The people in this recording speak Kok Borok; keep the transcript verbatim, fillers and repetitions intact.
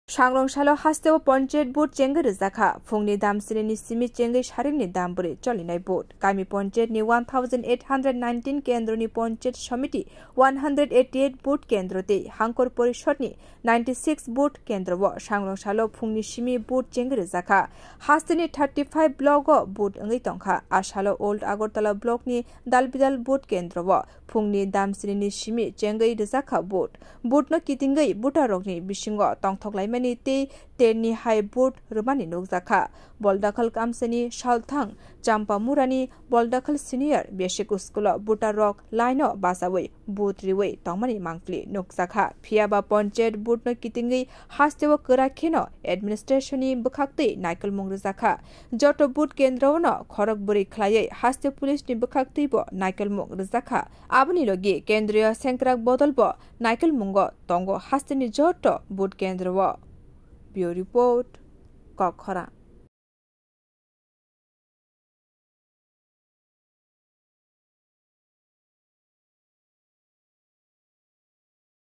Sangrong salo hasteo panchayat vote chengwi rwjakha. Phungni dam sini ni simi chengwi saringni dam bwrwi cholinai vote. Kami panchayat ni one thousand eight hundred nineteen kendroni panchayat samiti one hundred eighty-eight vote kendro tei hangkor porishod ni ninety-six vote kendro o sangrong salo phungni simi vote chengwi rwjakha. Hasteni thirty-five block o vote wngwi tongkha. A salo Old Agartala block ni Dalbidal vote kendro o phungni dam sini ni simi chengwi rwjakha vote. Vote no kitingwi voter rokni bisingo tongthok laimani tei tenni hai vote rwmani nukjakha. Boldakhal Kamsani Salthang Champamurani Boldakhal Senior Basic School o voter rok line o bachawi vote riwi tongmani mangpili nukjakha. Phiyaba panchayat vote no kitingwi hasteo kwrak kheno administration ni bwkhaktwi naikolmung rwjakha. Joto vote kendro o no khorok bwrwi khlaiwi haste police ni bwkhaktwi bo naikolmung rwjakha. Aboni logi kendriyo sengkrak bodol bo naikolmungo tongo hasteni joto vote kendro o. Bureau Report, Kokkhorang.